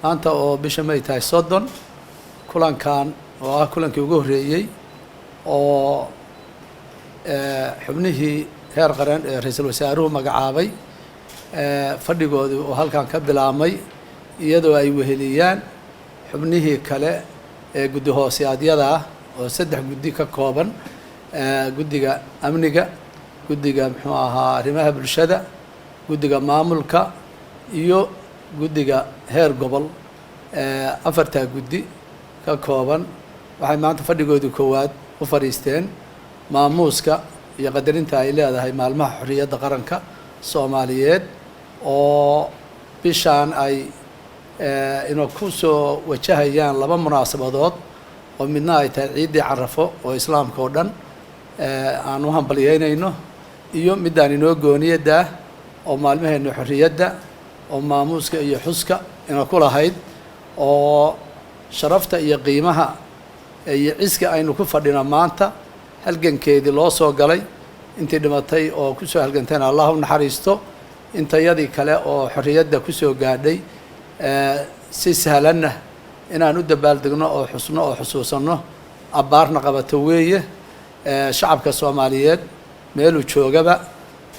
Maanta oo bisha May tahay 30, kulankan oo ah kulankii ugu horreeyey oo xubnihii heer qaran ee ra-iisul wasaaruhu magacaabay fadhigoodii oo halkan ka bilaabmay, iyadoo ay weheliyaan xubnihii kale ee guddi hooseyaadyada ah oo 3 guddi ka kooban: guddiga amniga, guddiga muxuu ahaa arrimaha bulshada, guddiga maamulka iyo guddiga heer gobol. 4taa guddi ka kooban waxay maanta fadhigoodii koowaad u fadhiisteen maamuuska iyo qadarinta ay leedahay maalmaha xorriyadda qaranka Soomaaliyeed, oo bishaan ay inuu ku soo wajahayaan 2 munaasabadood, oo midna ay tahay ciiddii Carafo oo Islaamka oo dhan aan u hambalyeynayno, iyo middaan inoo gooniyadda ah oo maalmaheena xorriyadda oo maamuuska iyo xuska ina ku lahayd, oo sharafta iyo qiimaha iyo ciska aynu ku fadhino maanta halgankeedii loo soo galay. Intii dhimatay oo kusoo halgantayna Allah u naxariisto, intayadii kale oo xorriyadda kusoo gaadhay si sahlanna inaan u dabaaldegno oo xusno oo xusuusanno abbaarna qabato weeye. Shacabka Soomaaliyeed meeluu joogaba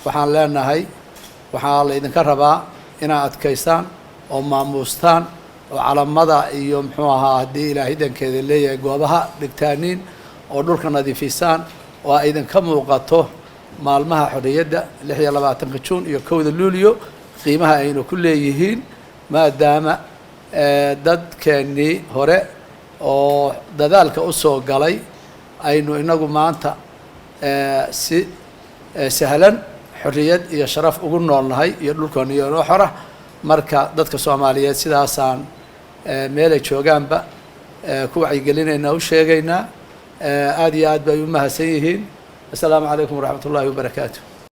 waxaan leenahay, waxaa laydinka rabaa inaad adkaystaan oo maamuustaan oo calamada iyo muxuu ahaa haddii Ilaahay dankeeda leeyahay goobaha dhigtaaniin oo dhulka nadiifisaan, oo ay idinka muuqato maalmaha xorriyadda 26-ka Juun iyo 1-da Luulyo qiimaha aynu ku leeyihiin, maadaama dadkeennii hore oo dadaalka u soo galay aynu inagu maanta si sahlan xorriyad iyo sharaf ugu noolnahay iyo dhulkoona iyo inoo xora. Marka dadka Soomaaliyeed sidaasaan meelay joogaanba ku wacyigelinaynaa, u sheegaynaa. Aada iyo aad bay u mahadsan yihiin. Assalaamu calaykum waraxmat ullaahi wabarakaatu.